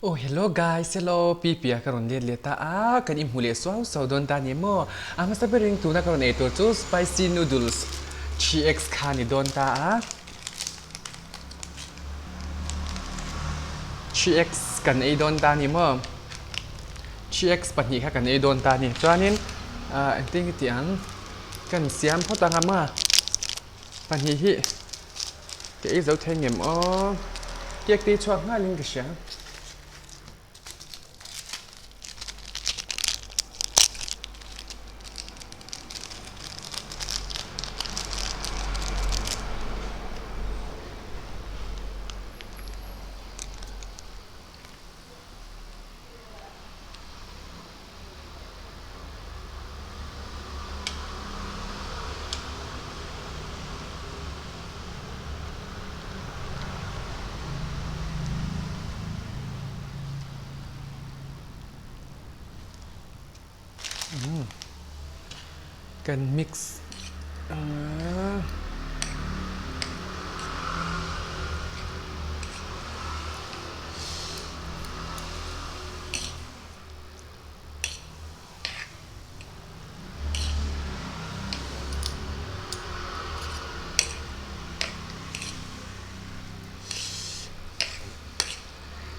Oh hello guys hello Pipia ka rawn let leh ta a kan inhmu leh suau suau dawn ta ni maw a hmasa berin tuna ka rawn ei tur chu spicy noodles 3x kha ni dawn ta a 3x kan ei dawn ta ni maw 3x pahnih kha kan ei dawn ta ni chuanin ah engtin nge tih ang kan siam phawt ang a maw pahnih hi Ka ei zo thei ngem aw. Cake te hi chhuak nghalin ka hria. Kan mix anga.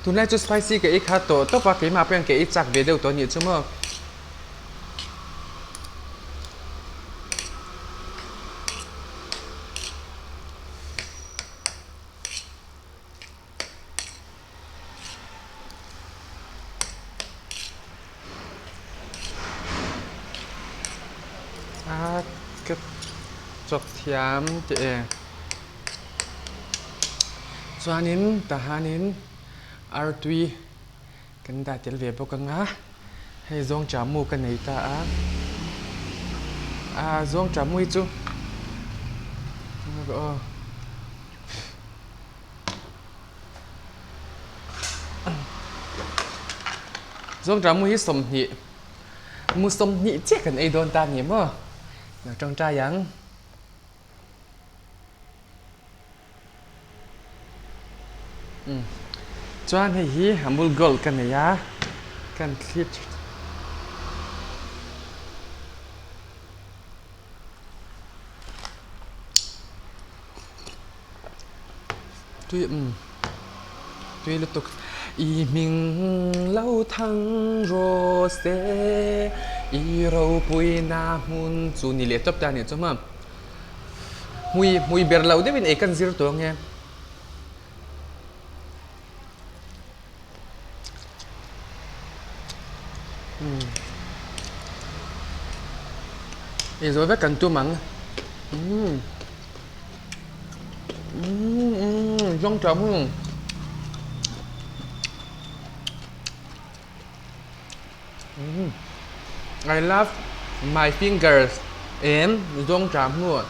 Tunlai chu spicy ka ei khat tawh tawp a, keimah pawh hian ka ei chak ve deuh tawh a nih chu maw. A ka chawk thiam teh e. Chuanin tahanin artui kan dah tel ve bawk ang a, hei zawng chamu ka nei ta a, a zawng chamu hi chu aw. Zawngṭah mu hi 20 mu 20 chiah kan ei dawn ta ni maw lo ṭawngṭai ang. Chuan hei hi Amul Gold ka nei a kan thli Tui umm tui lutuk i hming lo thang rawh se i ropui na hmun chu ni leh tawp ta nih chu maw hmui hmui ber lo deuhin ei kan zir tawh ange. Umm ei zawh vek kan tum ang umm. Umm zawng tha hmun. Umm I love my fingers and zawng tha hmun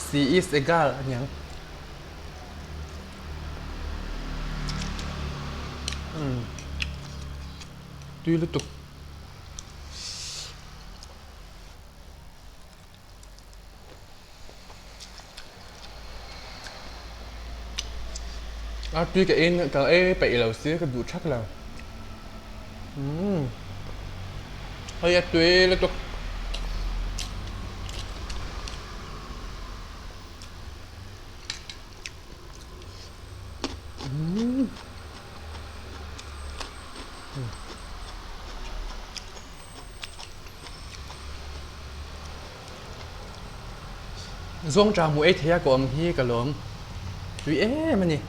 she is a girl a niang. Umm tui lutuk. A tui ka en ka ei peih lo si ka duh thak lo umm hei a tui lutuk. Umm. Zawngṭah hmuh ei thei a ka awm hi ka lawm tui em a ni.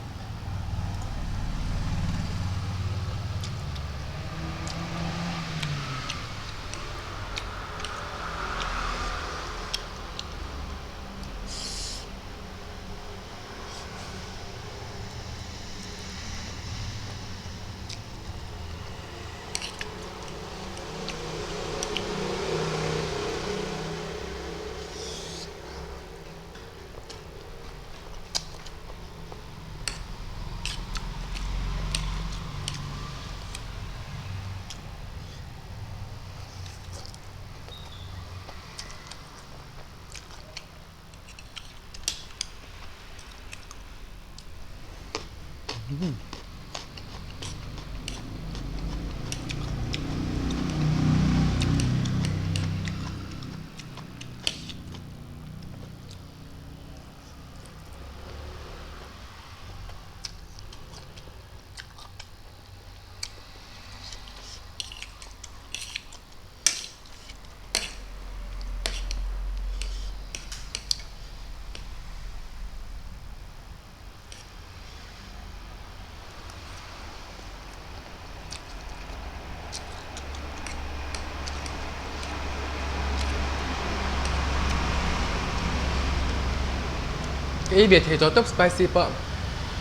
Ka ei ve thei tawh tawp spicy pawh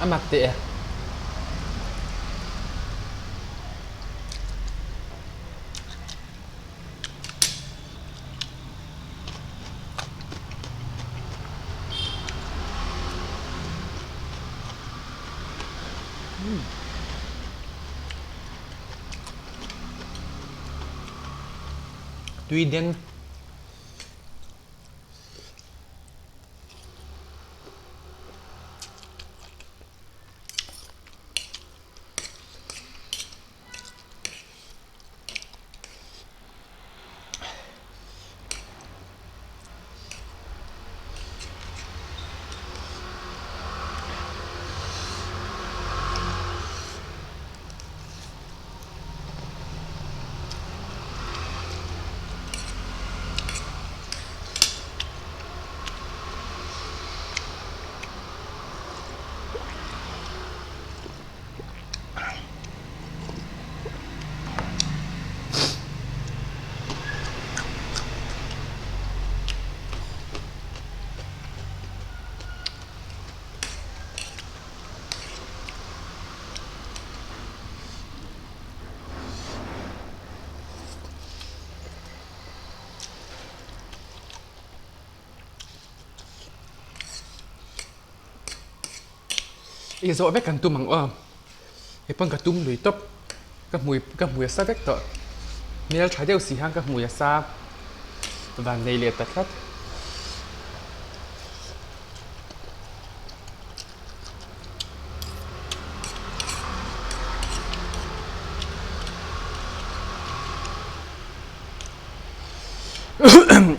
a mak teh e. Tui den. I zawh vek kan tum ang aw. Hei pawn ka tum lui tawp. Ka hmui ka hmui a sa vek tawh. Hmel tha deuh si hian ka hmui a sa van nei leh ta tlat.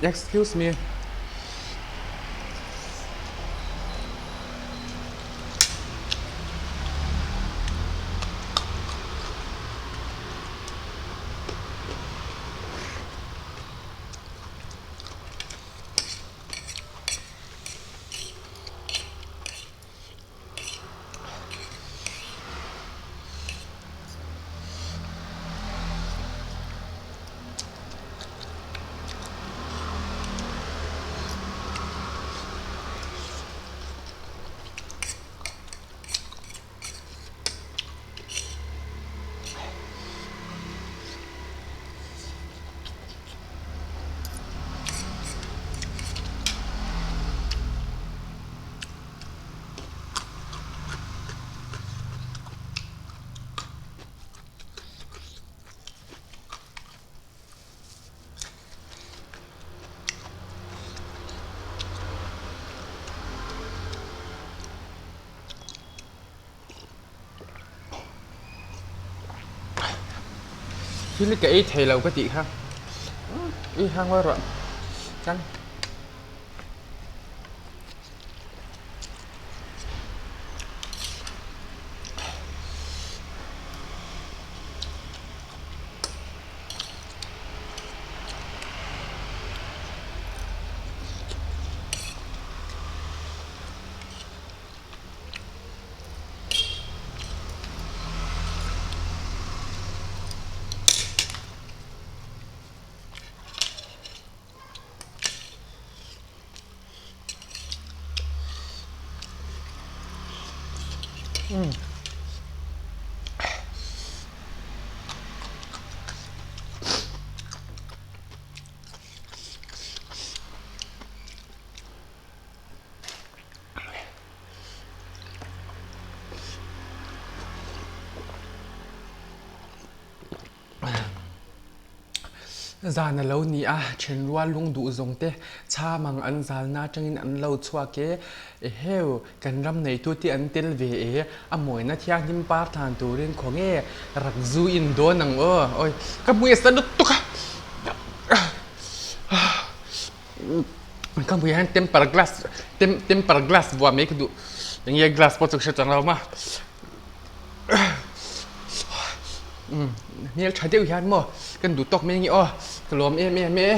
Excuse me. Thil ka ei thei lo ka tih kha i hang ngawi rawh chuan. Zan a lo ni a, thenrual lung duh zawng te chham ang an zalna atangin an lo chhuak e. Eheu, kan ram neitu te an tel ve e, a mawina thianghlim par tlan turin khawnge rak zu in dawn ang aw. Awi, ka hmui a sa lutuk a. Ka hmui hian temper glass temper glass vuah mai ka duh. Enge glass pawh chu ka hre chuang lo a. Hmel tha deuh hian maw kan duh tawk mai ange aw ka lawm em em e.